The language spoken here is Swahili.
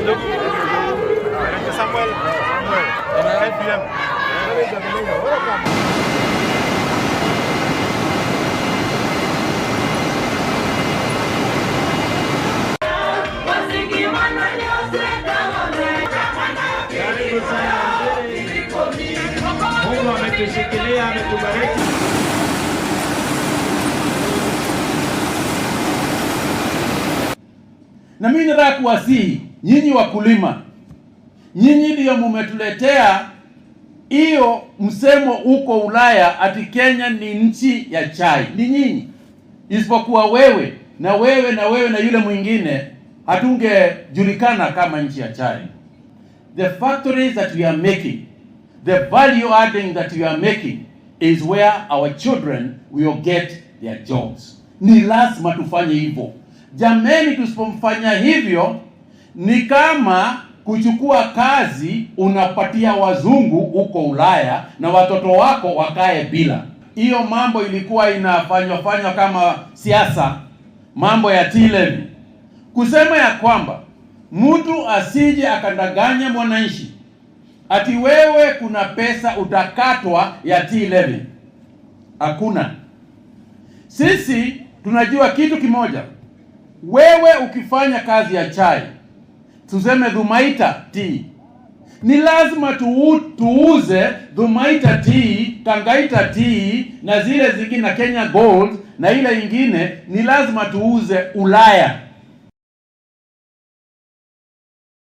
Ndugu. Samuel. Samuel. FBM. Karibu sana waziri. Mungu ametushikilia, ametubariki. Na mimi nataka kuwasihi nyinyi wakulima, nyinyi ndiyo mumetuletea hiyo msemo huko Ulaya ati Kenya ni nchi ya chai. Ni nyinyi, isipokuwa wewe na wewe na wewe na yule mwingine, hatungejulikana kama nchi ya chai. The factories that we are making, the value adding that we are making is where our children will get their jobs. Ni lazima tufanye hivyo. Jameni, tusipomfanya hivyo ni kama kuchukua kazi unapatia wazungu huko Ulaya na watoto wako wakae bila. Hiyo mambo ilikuwa inafanywa fanywa kama siasa, mambo ya tea levy, kusema ya kwamba mtu asije akadanganya mwananchi ati wewe kuna pesa utakatwa ya tea levy. Hakuna. Sisi tunajua kitu kimoja, wewe ukifanya kazi ya chai, tuseme Thumaita tea, ni lazima tuuze Thumaita tea, Kangaita tea na zile zingine na Kenya Gold na ile ingine, ni lazima tuuze Ulaya.